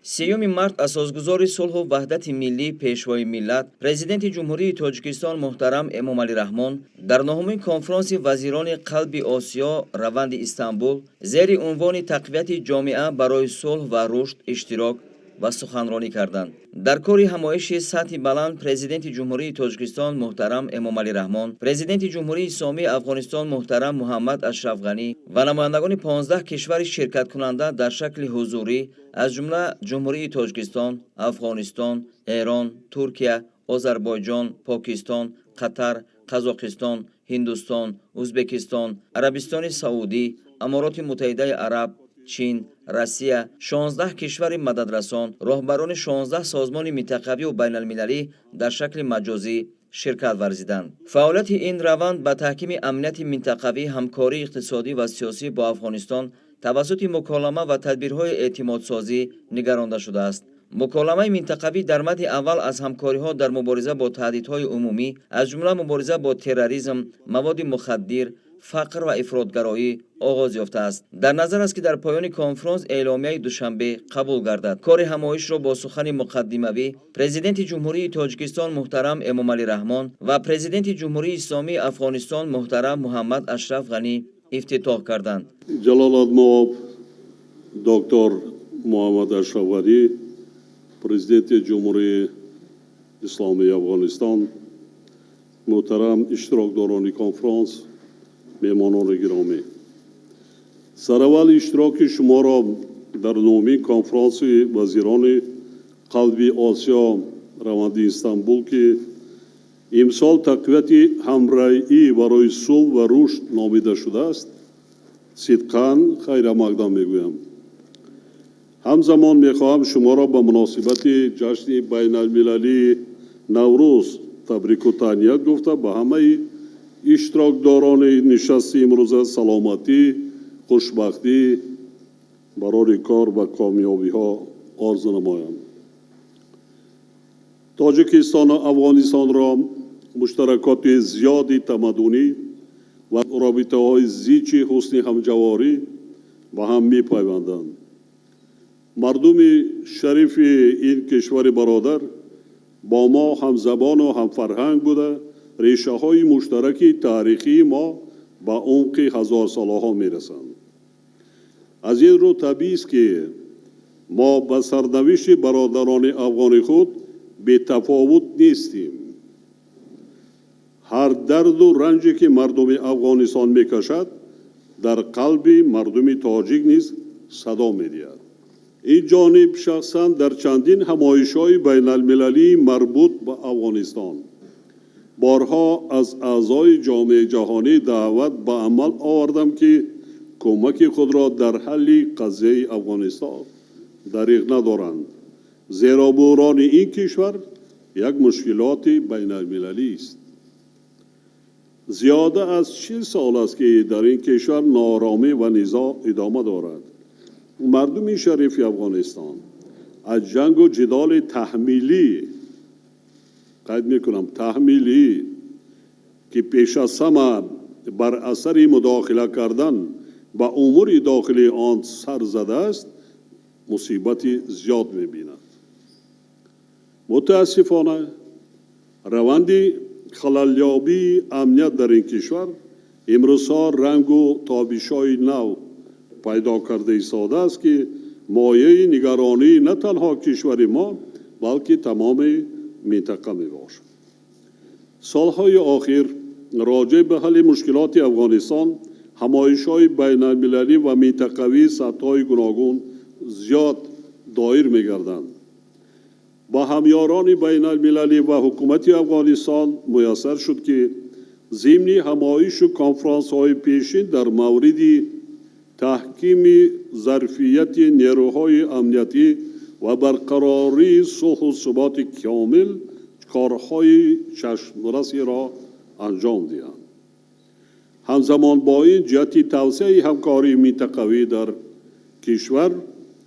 3 март асосгузори сулҳу ваҳдати миллӣ, пешвои миллат, Президенти Ҷумҳурии Тоҷикистон муҳтарам Эмомалӣ Раҳмон дар нуҳумин конфронси вазирони қалби Осиё раванди Истанбул зери унвони тақвияти ҷомеа барои сулҳ ва рушд иштирок ва суханронӣ карданд. Дар кори ҳамоиши сатҳи баланд Президенти Ҷумҳурии Тоҷикистон муҳтарам Эмомалӣ Раҳмон, Президенти Ҷумҳурии Исломии Афғонистон муҳтарам Муҳаммад Ашраф Ғанӣ ва намояндагони 15 кишвари ширкаткунанда дар шакли ҳузурӣ, аз ҷумла Ҷумҳурии Тоҷикистон, Афғонистон, Эрон, Туркия, Озарбойҷон, Покистон, Қатар, Қазоқистон, Ҳиндустон, Ӯзбекистон, Арабистони Саудӣ, Амороти Муттаҳидаи Араб, Чин, Россия, 16 кишвари мададрасан, роҳбарони 16 созмони минтақавию байналмилалӣ дар шакли маҷозӣ ширкат варзиданд. Фаъолияти ин раванд ба таҳкими амнияти минтақавӣ, ҳамкории иқтисодӣ ва сиёсӣ бо Афғонистон тавассути муколама ва тадбирҳои эътимодсозӣ нигаронда шудааст. Муколамаи минтақавӣ дар мадди аввал аз ҳамкориҳо дар мубориза бо таҳдидҳои умумӣ, аз ҷумла мубориза бо терроризм, маводи мухаддир, фақр ва ифротгароӣ оғоз ёфтааст. Дар назар аст, ки дар поёни конфронс эъломияи Душанбе қабул гардад. Кори ҳамоишро бо сухани муқаддимавӣ Президенти Ҷумҳурии Тоҷикистон муҳтарам Эмомалӣ Раҳмон ва Президенти Ҷумҳурии Исломии Афғонистон муҳтарам Муҳаммад Ашраф Ғанӣ ифтитоҳ карданд. Ҷалолатмаоб доктор Муҳаммад Ашраф Ғанӣ, Президенти Ҷумҳурии Исломии Афғонистон, муҳтарам иштирокдорони конфронс, меҳмонони гиромӣ, сараввал иштироки шуморо дар нуҳумин конфронси вазирони қалби Осиё раванди Истанбул, ки имсол тақвияти ҳамраҳӣ барои сулҳ ва рушд номида шудааст, сидқан хайрамақдам мегӯям. Ҳамзамон мехоҳам шуморо ба муносибати ҷашни байналмилалии Наврӯз табрику таҳният гуфта, ба ҳамаи иштирокдорони нишасти имрӯза саломатӣ, хушбахтӣ, барори кор ва комёбиҳо орзу намоям. Тоҷикистону Афғонистонро муштаракоти зиёди тамаддунӣ ва робитаҳои зичи ҳусни ҳамҷаворӣ ба ҳам мепайванданд. Мардуми шарифи ин кишвари бародар бо мо ҳамзабону ҳамфарҳанг буда, решаҳои муштараки таърихии мо ба умқи ҳазорсолаҳо мерасанд. Аз ин рӯ табиист, ки мо ба сарнавишти бародарони афғони худ бетафовут нестем. Ҳар дарду ранҷе, ки мардуми Афғонистон мекашад, дар қалби мардуми тоҷик низ садо медиҳад. Ин ҷониб шахсан дар чандин ҳамоишҳои байналмилалии марбут ба Афғонистон борҳо аз аъзои ҷомеаи ҷаҳонӣ даъват ба амал овардам, ки кӯмаки худро дар ҳалли қазияи Афғонистон дариғ надоранд, зеро буҳрони ин кишвар як мушкилоти байналмилалист. Зиёда аз 40 сол аст, ки дар ин кишвар нооромӣ ва низоъ идома дорад. Мардуми шарифи Афғонистон аз ҷангу ҷидоли таҳмилӣ, қайд мекунам, таҳмилӣ, ки пеш аз ҳама бар асари мудохила кардан ба умури дохилии он сар задааст, мусибати зиёд мебинад. Мутаассифона, раванди халалёбии амният дар ин кишвар имрӯзҳо рангу тобишҳои нав пайдо карда истодааст, ки мояи нигаронии на танҳо кишвари мо, балки тамоми минтақа мебошад. Солҳои охир роҷеъ ба ҳалли мушкилоти Афғонистон ҳамоишҳои байналмилалӣ ва минтақавии сатҳҳои гуногун зиёд доир мегарданд. Ба ҳамёрони байналмилалӣ ва ҳукумати Афғонистон муяссар шуд, ки зимни ҳамоишу конфронсҳои пешин дар мавриди таҳкими зарфияти нерӯҳои амниятӣ ва барқарории сулҳу суботи комил корҳои чашмрасиро анҷом диҳанд. Ҳамзамон бо ин, ҷиҳати тавсеаи ҳамкории минтақавӣ дар кишвар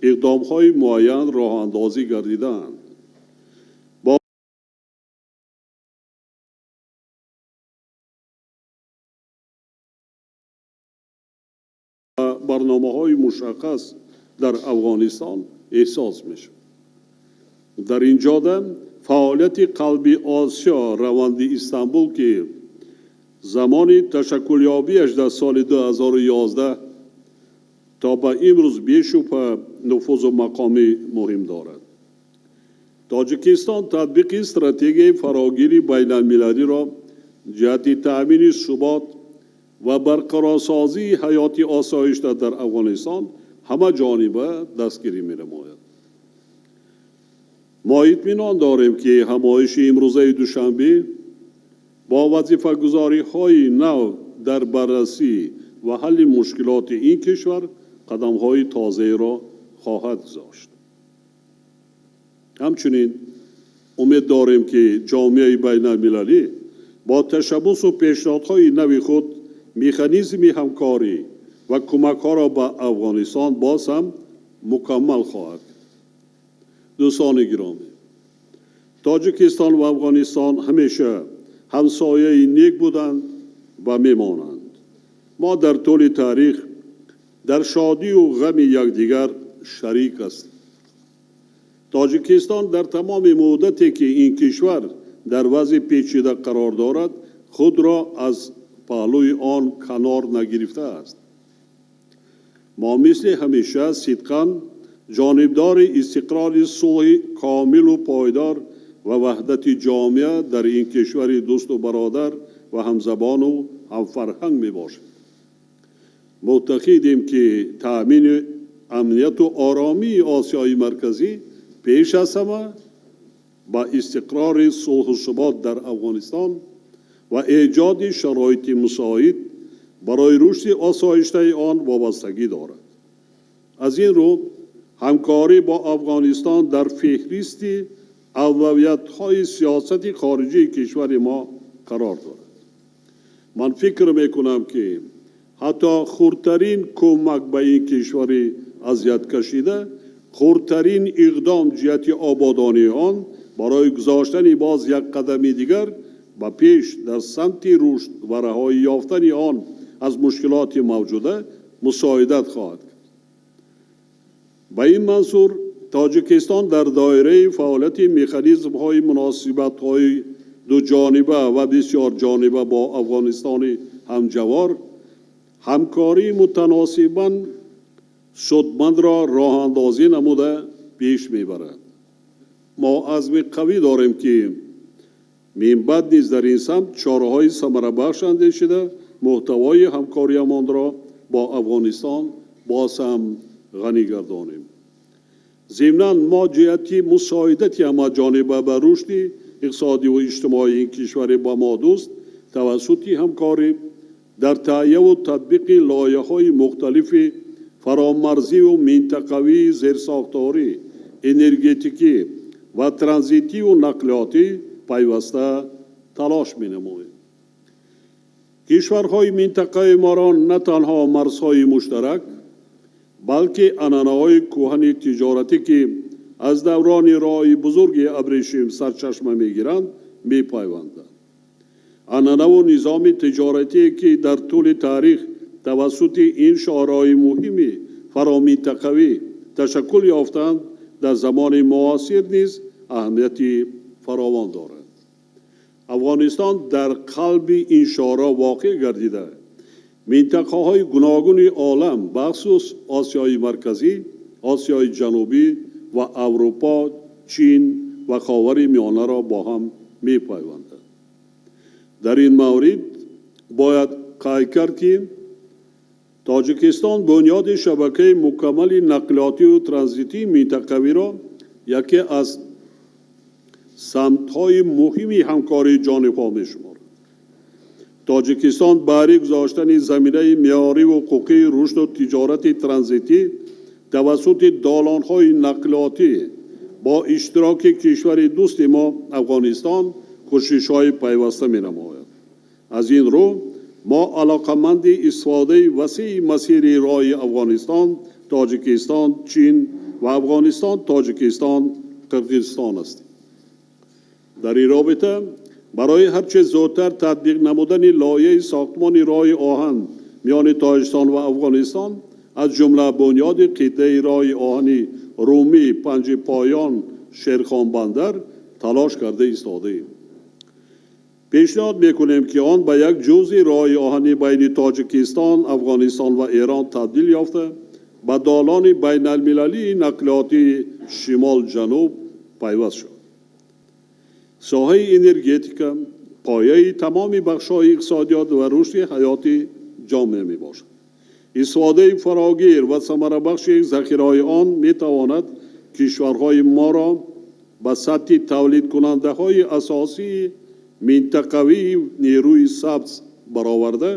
иқдомҳои муайян роҳандозӣ гардидаанд. Бо барномаҳои мушаххас дар Афғонистон эҳсос мешавад. Дар ин ҷода фаъолияти Қалби Осиё, раванди Истанбул, ки замони ташаккулёбиаш дар соли 2011 то ба имрӯз бешубҳа нуфузу мақоми муҳим дорад. Тоҷикистон татбиқи стратегияи фарогири байналмилалиро ҷиҳати таъмини субот ва барқарорсозии ҳаёти осоишта дар Афғонистон ҳамаҷониба дастгирӣ менамояд. Мо итминон дорем, ки ҳамоиши имрӯзаи Душанбе бо вазифагузориҳои нав дар баррасӣ ва ҳалли мушкилоти ин кишвар қадамҳои тозаеро хоҳад гузошт. Ҳамчунин умед дорем, ки ҷомеаи байналмилалӣ бо ташаббусу пешниҳодҳои нави худ механизми ҳамкорӣ ва кӯмакҳоро ба Афғонистон боз ҳам мукаммал хоҳад. Дӯстони гиромӣ, Тоҷикистон ва Афғонистон ҳамеша ҳамсояи нек буданд ва мемонанд. Мо дар тӯли таърих дар шодию ғами якдигар шарик ҳастем. Тоҷикистон дар тамоми муддате, ки ин кишвар дар вазъи печида қарор дорад, худро аз паҳлӯи он канор нагирифтааст. Мо мисли ҳамеша сидқан ҷонибдори истиқрори сулҳи комилу пойдор ва ваҳдати ҷомеа дар ин кишвари дӯсту бародар ва ҳамзабону ҳамфарҳанг мебошем. Муътақидем, ки таъмини амнияту оромии Осиёи Марказӣ пеш аз ҳама ба истиқрори сулҳу субот дар Афғонистон ва эҷоди шароити мусоид барои рушди осоиштаи он вобастагӣ дорад. Аз ин рӯ ҳамкорӣ бо Афғонистон дар феҳристи авлавиятҳои сиёсати хориҷии кишвари мо қарор дорад. Ман фикр мекунам, ки ҳатто хурдтарин кӯмак ба ин кишвари азияткашида, хурдтарин иқдом ҷиҳати ободонии он барои гузоштани боз як қадами дигар ба пеш дар самти рушд ва раҳоӣ ёфтани он аз мушкилоти мавҷуда мусоидат хоҳад кард. Ба ин мансур Тоҷикистон дар доираи фаъолияти механизмҳои муносибатҳои дуҷониба ва бисёрҷониба бо Афғонистони ҳамҷавор ҳамкории мутаносибан судмандро роҳандозӣ намуда пеш мебарад. Мо азми қавӣ дорем, ки минбаъд низ дар ин самт чораҳои самарабахш андешида, муҳтавои ҳамкориямонро бо Афғонистон боз ҳам ғанӣ гардонем. Зимнан мо ҷиҳати мусоидати ҳамаҷониба ба рушди иқтисодиву иҷтимоии ин кишвари ба мо дӯст тавассути ҳамкорӣ дар таҳияву татбиқи лоиҳаҳои мухталифи фаромарзиву минтақавии зерсохторӣ, энергетикӣ ва транзитиву нақлиётӣ пайваста талош менамоем. Кишварҳои минтақаи моро на танҳо марзҳои муштарак, балки анъанаҳои кӯҳани тиҷоратӣ, ки аз даврони роҳи бузурги абрешим сарчашма мегиранд, мепайванданд. Анъанаву низоми тиҷоратие, ки дар тӯли таърих тавассути ин шоҳроҳи муҳими фароминтақавӣ ташаккул ёфтанд, дар замони муосир низ аҳамияти фаровон дорад. Афғонистон дар қалби ин шоҳроҳ воқеъ гардида, минтақаҳои гуногуни олам, бахусус Осиёи Марказӣ, Осиёи Ҷанубӣ ва Аврупо, Чин ва Ховари Миёнаро бо ҳам мепайвандад. Дар ин маврид бояд қайд кард, ки Тоҷикистон бунёди шабакаи мукаммали нақлиётиву транзитии минтақавиро яке аз самтҳои муҳими ҳамкории ҷонибҳо мешуморад. Тоҷикистон баҳри гузоштани заминаи меъёриву ҳуқуқии рушду тиҷорати транзитӣ тавассути долонҳои нақлиётӣ бо иштироки кишвари дӯсти мо Афғонистон кӯшишҳои пайваста менамояд. Аз ин рӯ мо алоқаманди истифодаи васеи масири роҳи Афғонистон, Тоҷикистон, Чин ва Афғонистон, Тоҷикистон, Қирғизистон ҳастем. Дар ин робита барои ҳарче зудтар татбиқ намудани лоиҳаи сохтмони роҳи оҳан миёни Тоҷикистон ва Афғонистон, аз ҷумла бунёди қитъаи роҳи оҳани Румӣ, Панҷипоён, Шерхонбандар талош карда истодаем. Пешниҳод мекунем, ки он ба як ҷузъи роҳи оҳани байни Тоҷикистон, Афғонистон ва Эрон табдил ёфта, ба долони байналмилалии нақлиётии шимол-ҷануб пайваст шуд. Соҳаи энергетика пояи тамоми бахшҳои иқтисодиёт ва рушди ҳаёти ҷомеа мебошад. Истифодаи фарогир ва самарабахши захираҳои он метавонад кишварҳои моро ба сатҳи тавлидкунандаҳои асосии минтақавии нерӯи сабз бароварда,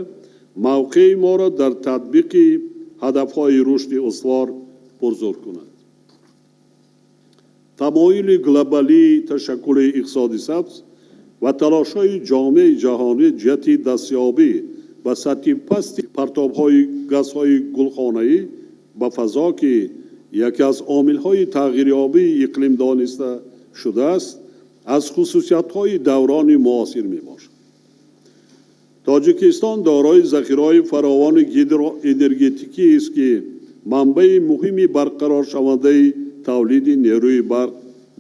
мавқеи моро дар татбиқи ҳадафҳои рушди устувор пурзур кунад. Тамоюли глобалии ташаккули иқтисоди сабз ва талошҳои ҷомеаи ҷаҳонӣ ҷиҳати дастёбӣ ба сатҳи пасти партобҳои газҳои гулхонаӣ ба фазо, ки яке аз омилҳои тағйирёбии иқлим дониста шудааст, аз хусусиятҳои даврони муосир мебошад. Тоҷикистон дорои захираҳои фаровони гидроэнергетикӣ аст, ки манбаи муҳими барқароршавандаи тавлиди нерӯи барқ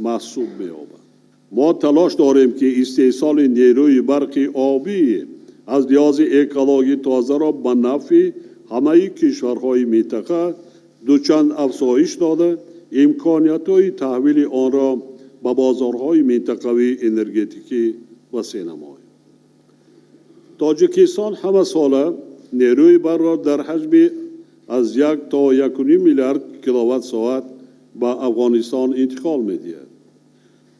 маҳсуб меёбад. Мо талош дорем, ки истеҳсоли нерӯи барқи обӣ аз лиҳози экологӣ тозаро ба нафъи ҳамаи кишварҳои минтақа дучанд афзоиш дода, имкониятҳои таҳвили онро ба бозорҳои минтақавии энергетикӣ васеъ намоем. Тоҷикистон ҳамасола нерӯи барқро дар ҳаҷми аз 1 то 1,5 миллиард киловатт-соат ба Афғонистон интиқол медиҳад.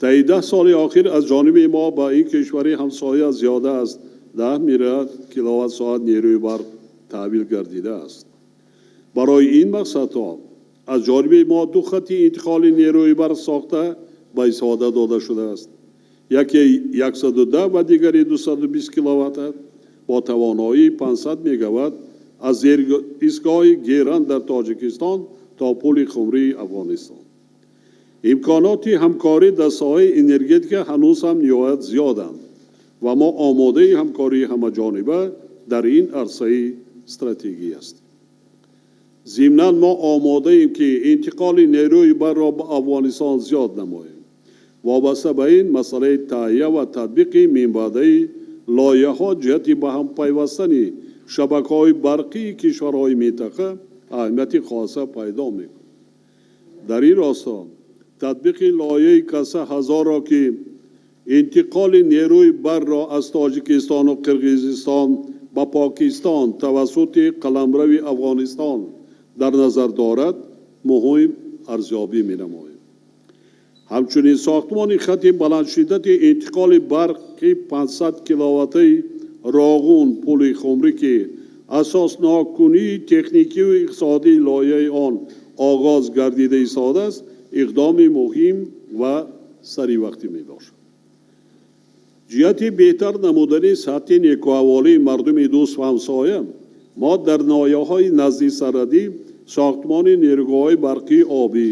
Таи 10 соли охир аз ҷониби мо ба ин кишвари ҳамсоя зиёда аз 10 миллиард киловатт-соат нерӯи барқ таҳвил гардидааст. Барои ин мақсадҳо аз ҷониби мо ду хати интиқоли нерӯи барқ сохта ба истифода дода шудааст. Яке 110 ва дигари 220 киловатт бо тавоноии 500 мегаватт аз зеристгоҳи Геран дар Тоҷикистон то Пули Хумрии Афғонистон. Имконоти ҳамкорӣ дар соҳаи энергетика ҳанӯз ҳам ниҳоят зиёданд ва мо омодаи ҳамкории ҳамаҷониба дар ин арсаи стратегӣ ҳастем. Зимнан мо омодаем, ки интиқоли нерӯи барқро ба Афғонистон зиёд намоем. Вобаста ба ин масъалаи таҳия ва татбиқи минбаъдаи лоиҳаҳо ҷиҳати ба ҳам пайвастани шабакаҳои барқии кишварҳои минтақа аҳамияти хоса пайдо мекунад. Дар ин росто татбиқи лоиҳаи Каса ҳазорро, ки интиқоли нерӯи барқро аз Тоҷикистону Қирғизистон ба Покистон тавассути қаламрави Афғонистон дар назар дорад, муҳим арзёбӣ менамоем. Ҳамчунин сохтмони хати баландшиддати интиқоли барқи 500 киловаттаи Роғун Пули Хумрӣ, ки асосноккунии техникию иқтисодии лоиҳаи он оғоз гардида истодааст, иқдоми муҳим ва саривақтӣ мебошад. Ҷиҳати беҳтар намудани сатҳи некӯаҳволии мардуми дӯст ва ҳамсоя мо дар ноҳияҳои назди сарҳадӣ сохтмони нерӯгоҳҳои барқии обӣ,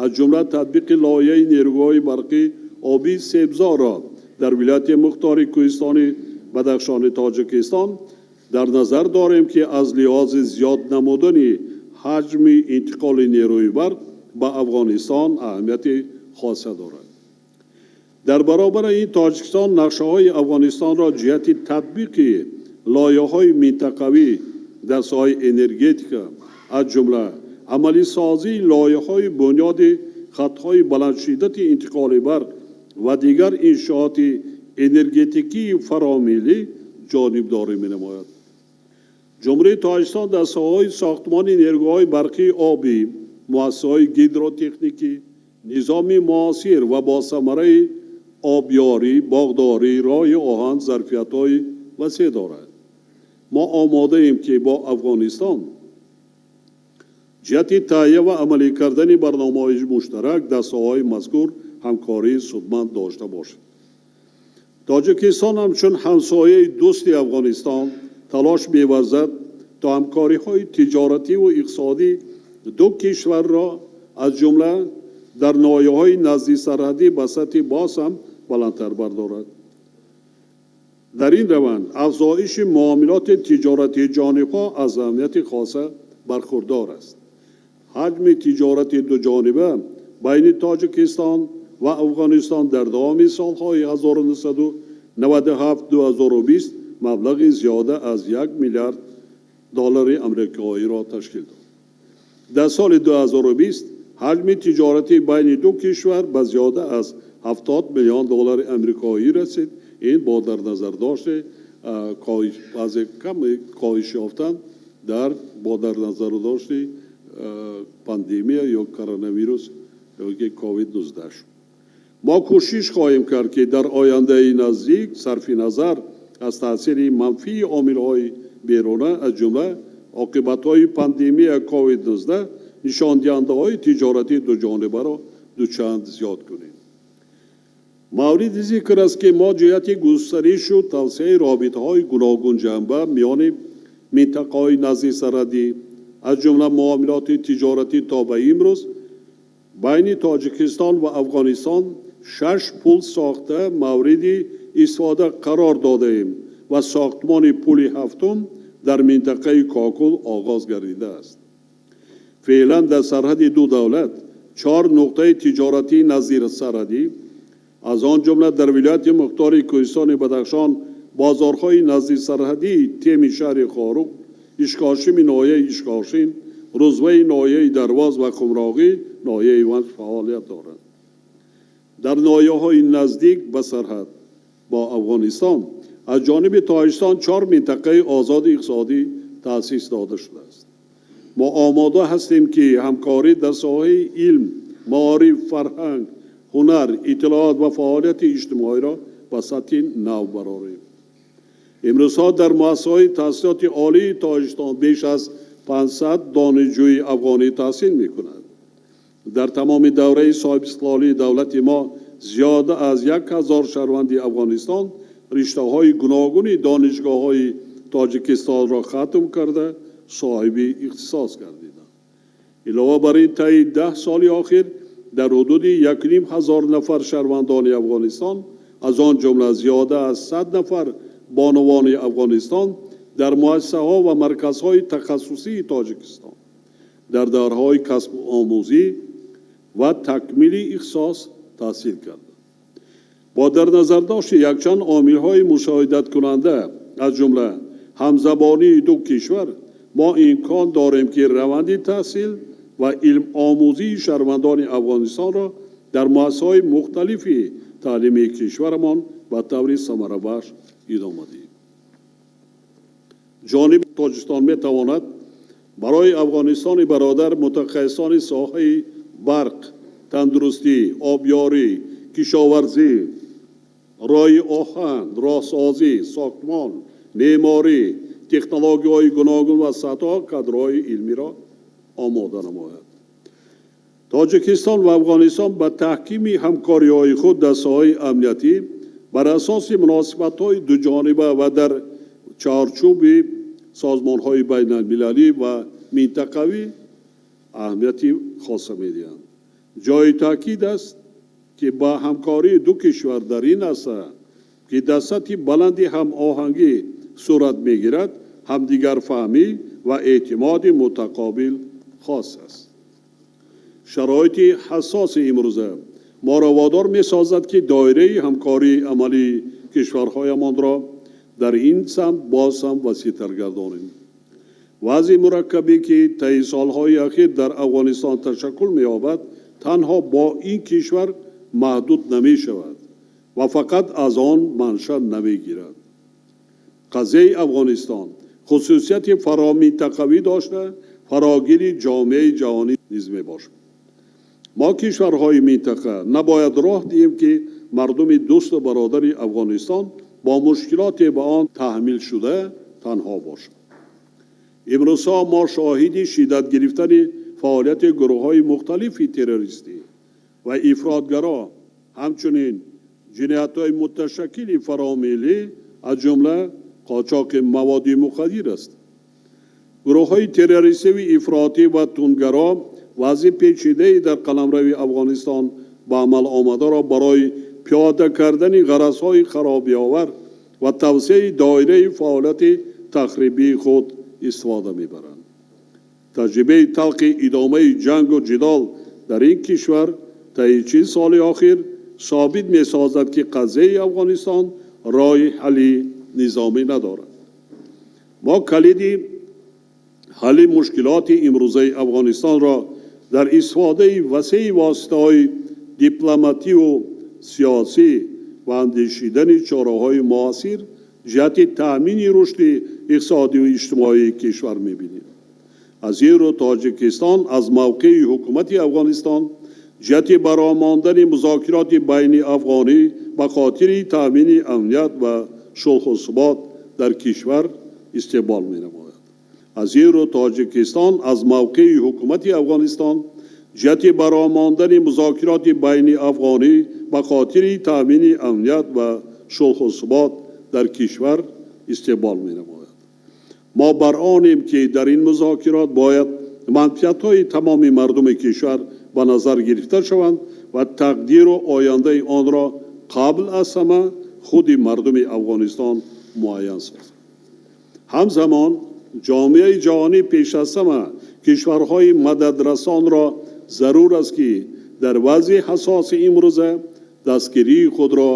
аз ҷумла татбиқи лоиҳаи нерӯгоҳи барқии обии Себзорро дар вилояти мухтори кӯҳистони Бадахшони Тоҷикистон дар назар дорем, ки аз лиҳози зиёд намудани ҳаҷми интиқоли нерӯи барқ ба Афғонистон аҳамияти хоса дорад. Дар баробари ин Тоҷикистон нақшаҳои Афғонистонро ҷиҳати татбиқи лоиҳаҳои минтақавӣ дар соҳаи энергетика, аз ҷумла амалисозии лоиҳаҳои бунёди хатҳои баландшиддати интиқоли барқ ва дигар иншооти энергетикии фаромиллӣ ҷонибдорӣ менамояд. Ҷумҳурии Тоҷикистон дар соҳаҳои сохтмони нерӯгоҳҳои барқии обӣ, муассисаҳои гидротехникӣ, низоми муосир ва босамараи обёрӣ, боғдорӣ, роҳи оҳан зарфиятҳои васеъ дорад. Мо омодаем, ки бо Афғонистон ҷиҳати таҳия ва амалӣ кардани барномаҳои муштарак дар соҳаҳои мазкур ҳамкории судманд дошта бошем. Тоҷикистон ҳамчун ҳамсояи дӯсти Афғонистон талош меварзад то ҳамкориҳои тиҷоративу иқтисодӣ ду кишварро, аз ҷумла дар ноҳияҳои назди сарҳадӣ, ба сатҳи боз ҳам баландтар бардорад. Дар ин раванд афзоиши муомилоти тиҷоратии ҷонибҳо аз аҳамияти хоса бархурдор аст. Ҳаҷми тиҷорати дуҷониба байни Тоҷикистон, ва Афғонистон дар давоми солҳои 1997-2020 маблағи зиёда аз 1 миллиард доллари амрикоиро ташкил дод. Дар соли 2020 ҳаҷми тиҷоратӣ байни ду кишвар ба зиёда аз 70 миллион доллари амрикоӣ расид. Ин бо дар назардошти баъзе кам коҳиш ёфтан дар бо дар назардошти пандемия ё коронавирус ё ки ковид-19 шуд. Мо кӯшиш хоҳем кард, ки дар ояндаи наздик сарфи назар аз таъсири манфии омилҳои беруна, аз ҷумла оқибатҳои пандемия ковид-19, нишондиҳандаҳои тиҷоратии дуҷонибаро дучанд зиёд кунем. Мавриди зикр аст, ки мо ҷиҳати густаришу тавсеаи робитаҳои гуногунҷанба миёни минтақаҳои назди сарҳадӣ, аз ҷумла муомилоти тиҷоратӣ, то ба имрӯз байни Тоҷикистон ва Афғонистон 6 пул сохта мавриди истифода қарор додаем ва сохтмони пули ҳафтум дар минтақаи Кокул оғоз гардидааст. Феълан дар сарҳади ду давлат 4 нуқтаи тиҷоратии назди сарҳадӣ, аз он ҷумла дар вилояти мухтори Кӯҳистони Бадахшон бозорҳои назди сарҳадии Теми шаҳри Хоруғ, Ишкошими ноҳияи Ишкошим, Рузваи ноҳияи Дарвоз ва Қумроғӣ ноҳияи Ванҷ фаъолият доранд. Дар ноҳияҳои наздик ба сарҳад бо Афғонистон аз ҷониби Тоҷикистон 4 минтақаи озоди иқтисодӣ таъсис дода шудааст. Мо омода ҳастем, ки ҳамкорӣ дар соҳаи илм, маориф, фарҳанг, ҳунар, иттилоот ва фаъолияти иҷтимоиро ба сатҳи нав барорем. Имрӯзҳо дар муассисаҳои таҳсилоти олии Тоҷикистон беш аз 500 донишҷӯи афғонӣ таҳсил мекунад. Дар тамоми давраи соҳибистиқлолии давлати мо зиёда аз 1000 шаҳрванди Афғонистон риштаҳои гуногуни донишгоҳҳои Тоҷикистонро хатм карда, соҳиби ихтисос гардиданд. Илова бар ин, таи 10 соли охир дар ҳудуди 1500 нафар шаҳрвандони Афғонистон, аз он ҷумла зиёда аз 100 нафар бонувони Афғонистон дар муассисаҳо ва марказҳои тахассусии Тоҷикистон дар давраҳои касбомӯзӣ ва такмили ихтисос таҳсил карданд. Бо дар назардошти якчанд омилҳои мусоидаткунанда, аз ҷумла ҳамзабонии ду кишвар, мо имкон дорем, ки раванди таҳсил ва илмомӯзии шаҳрвандони Афғонистонро дар муассисаҳои мухталифи таълимии кишварамон ба таври самарабахш идома диҳем. Ҷониби Тоҷикистон метавонад барои Афғонистони бародар мутахассисони соҳаи барқ, тандурустӣ, обёрӣ, кишоварзӣ, роҳи оҳан, роҳсозӣ, сохтмон, меъморӣ, технологияҳои гуногун ва садҳо кадрҳои илмиро омода намояд. Тоҷикистон ва Афғонистон ба таҳкими ҳамкориҳои худ дар соҳаи амниятӣ бар асоси муносибатҳои дуҷониба ва дар чаҳорчӯби созмонҳои байналмилалӣ ва минтақавӣ аҳамияти хоса медиҳанд. Ҷои таъкид аст, ки ба ҳамкории ду кишвар дар ин арса, ки дар сатҳи баланди ҳамоҳангӣ сурат мегирад, ҳамдигарфаҳмӣ ва эътимоди мутақобил хос аст. Шароити ҳассоси имрӯза моро водор месозад, ки доираи ҳамкории амалии кишварҳоямонро дар ин самт боз ҳам васеътар гардонем. Вазъи мураккабе, ки таи солҳои ахир дар Афғонистон ташаккул меёбад, танҳо бо ин кишвар маҳдуд намешавад ва фақат аз он манша намегирад. Қазияи Афғонистон хусусияти фароминтақавӣ дошта, фарогири ҷомеаи ҷаҳонӣ низ мебошад. Мо, кишварҳои минтақа, набояд роҳ диҳем, ки мардуми дӯсту бародари Афғонистон бо мушкилоте ба он таҳмил шуда танҳо бошад. Имрӯзҳо мо шоҳиди шиддат гирифтани фаъолияти гурӯҳҳои мухталифи террористӣ ва ифротгаро, ҳамчунин ҷиноятҳои муташаккили фаромиллӣ, аз ҷумла қочоқи маводи мухаддир аст. Гурӯҳҳои террористиву ифротӣ ва тундгаро вазъи печидаи дар қаламрави Афғонистон ба амал омадаро барои пиёда кардани ғаразҳои харобиовар ва тавсеаи доираи фаъолияти тахрибии худ истифода мебаранд. Таҷрибаи талхи идомаи ҷангу ҷидол дар ин кишвар Таи 40 соли охир собит месозад, ки қазияи Афғонистон роҳи ҳалли низомӣ надорад. Мо калиди ҳалли мушкилоти имрӯзаи Афғонистонро дар истифодаи васеи воситаҳои дипломативу сиёсӣ ва андешидани чораҳои муосир ҷиҳати таъмини рушди иқтисодию иҷтимоии кишвар мебинем. Аз ин рӯ Тоҷикистон аз мавқеи ҳукумати Афғонистон ҷиҳати баромондани музокироти байниафғонӣ ба хотири таъмини амният ва сулҳу субот дар кишвар истиқбол менамояд. Аз ин рӯ Тоҷикистон аз мавқеи ҳукумати Афғонистон ҷиҳати баромондани музокироти байниафғонӣ ба хотири таъмини амният ва сулҳу субот дар кишвар истиқбол менамояд. Мо бар онем, ки дар ин музокирот бояд манфиатҳои тамоми мардуми кишвар ба назар гирифта шаванд ва тақдиру ояндаи онро қабл аз ҳама худи мардуми Афғонистон муайян созад. Ҳамзамон ҷомеаи ҷаҳонӣ, пеш аз ҳама кишварҳои мададрасонро зарур аст, ки дар вазъи ҳассоси имрӯза дастгирии худро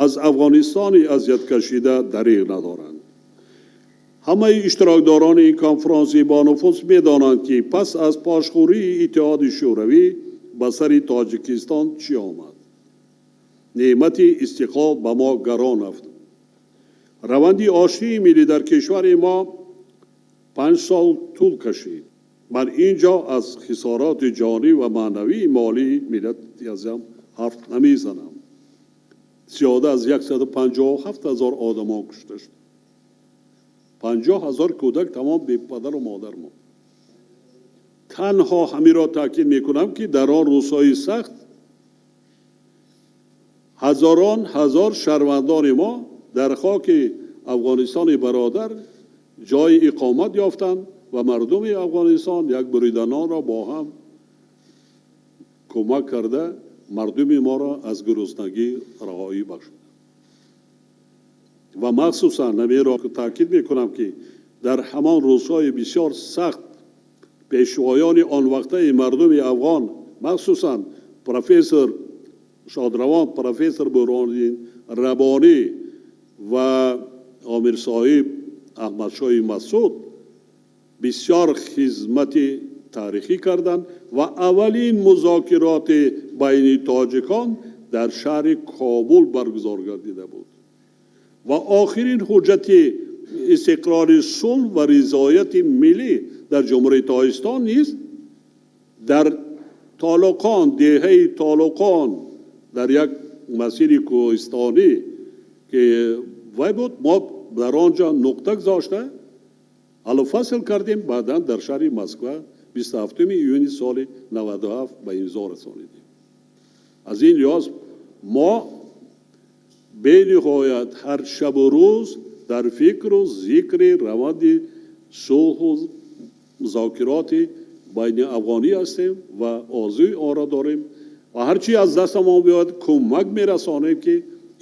аз Афғонистони азияткашида дареғ надоранд. Ҳамаи иштирокдорони ин конфронси бонуфуз медонанд, ки пас аз пошхӯрии Иттиҳоди Шӯравӣ ба сари Тоҷикистон чӣ омад. Неъмати истиқлол ба мо гарон афтод. Раванди оштии миллӣ дар кишвари мо 5 сол тӯл кашид. Ман ин ҷо аз хисороти ҷонӣ ва маънавии молии миллати азизам ҳарф намезанам. Зиёда аз 157 ҳазор одамон кушта шуд. 50 ҳазор кӯдак тамом бепадару модар монд. Танҳо ҳаминро таъкид мекунам, ки дар он рӯзҳои сахт ҳазорон ҳазор шаҳрвандони мо дар хоки Афғонистони бародар ҷойи иқомат ёфтанд ва мардуми Афғонистон як буриданонро бо ҳам кӯмак карда мардуми моро аз гуруснагӣ раҳоӣ бахшиданд. Ва махсусан ҳаминро таъкид мекунам, ки дар ҳамон рӯзҳои бисёр сахт пешвоёни он вақтаи мардуми афғон, махсусан профессор шодравон профессор Бурҳониддин Рабонӣ ва Омирсоҳиб Аҳмадшоҳи Масъуд, бисёр хизмати таърихӣ карданд ва аввалин музокироти байни тоҷикон дар шаҳри Кобул баргузор гардида буд ва охирин ҳуҷҷати истиқрори сулҳ ва ризояти миллӣ дар Ҷумҳурии Тоҷикистон низ дар Толуқон, деҳаи Толуқон, дар як масири кӯҳистонӣ ки вай буд, мо дар он ҷо нуқта гузошта ҳаллу фасл кардем. Баъдан дар шаҳри Москва 27 июни соли 97 ба имзо расонидем. Аз ин лиҳоз мо бениҳоят ҳар шабу рӯз дар фикру зикри раванди сулҳу музокироти байниафғонӣ ҳастем ва орзуи онро дорем ва ҳарчи аз дастамон биёяд, кӯмак мерасонем, ки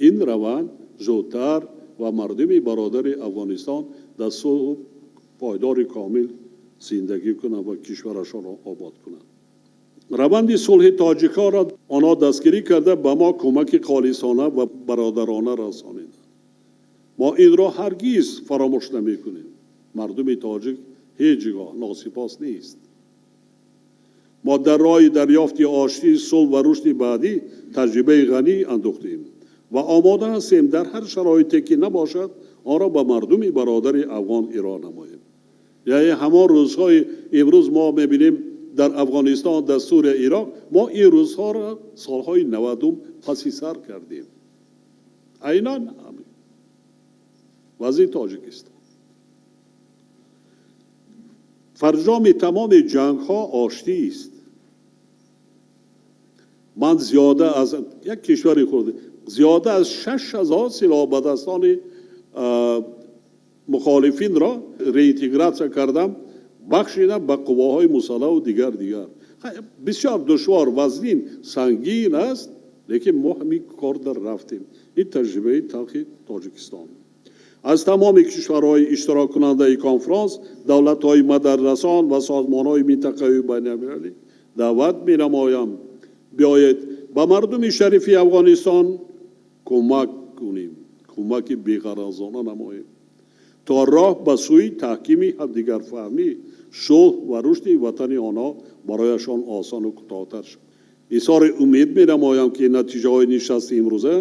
ин раванд зудтар ва мардуми бародари Афғонистон дар сулҳу пойдори комил зиндагӣ кунанд ва кишварашонро обод кунанд. Раванди сулҳи тоҷиконро онҳо дастгирӣ карда, ба мо кӯмаки холисона ва бародарона расониданд. Мо инро ҳаргиз фаромӯш намекунем. Мардуми тоҷик ҳеҷ гоҳ носипос нест. Мо дар роҳи дарёфти оштӣ, сулҳ ва рушди баъдӣ таҷрибаи ғанӣ андӯхтем ва омода ҳастем дар ҳар шароите ки набошад, онро ба мардуми бародари афғон ироа намоем. Яъне ҳамон рӯзҳои имрӯз мо мебинем дар Афғонистон, дар Сурия, Ироқ, мо ин рӯзҳоро солҳои 90-ум паси сар кардем. Айнан ҳамин вазъи Тоҷикистон. Фарҷоми тамоми ҷангҳо оштист. Ман зиёда аз як кишвари худ зиёда аз 6000 силоҳбадастони мухолифинро реинтегратсия кардам, бахшидам ба қувваҳои мусаллаҳу дигар. Бисёр душвор, вазнин, сангин аст, лекин мо ҳамин кор дар рафтем. Ин таҷрибаи талхи Тоҷикистон. Аз тамоми кишварҳои иштироккунандаи конфронс, давлатҳои мададррасон ва созмонҳои минтақавию байналмилалӣ даъват менамоям Биёед, ба мардуми шарифи Афғонистон кӯмак кунем, кӯмаки беғаразона намоем, то роҳ ба сӯи таҳкими ҳамдигарфаҳмӣ, сулҳ ва рушди ватани онҳо барояшон осону кӯтоҳтар шавад. Изҳори умед менамоям, ки натиҷаҳои нишасти имрӯза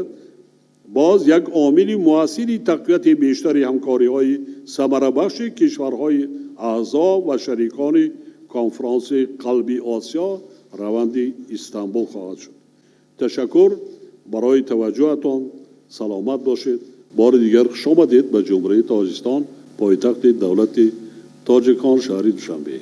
боз як омили муассири тақвияти бештари ҳамкориҳои самарабахши кишварҳои аъзо ва шарикони конфронси Қалби Осиё, раванди Истанбул хоҳад шуд. Ташаккур барои таваҷҷӯҳатон. Саломат бошед. Бори дигар хуш омадед ба Ҷумҳурии Тоҷикистон, пойтахти давлати тоҷикон, шаҳри Душанбе.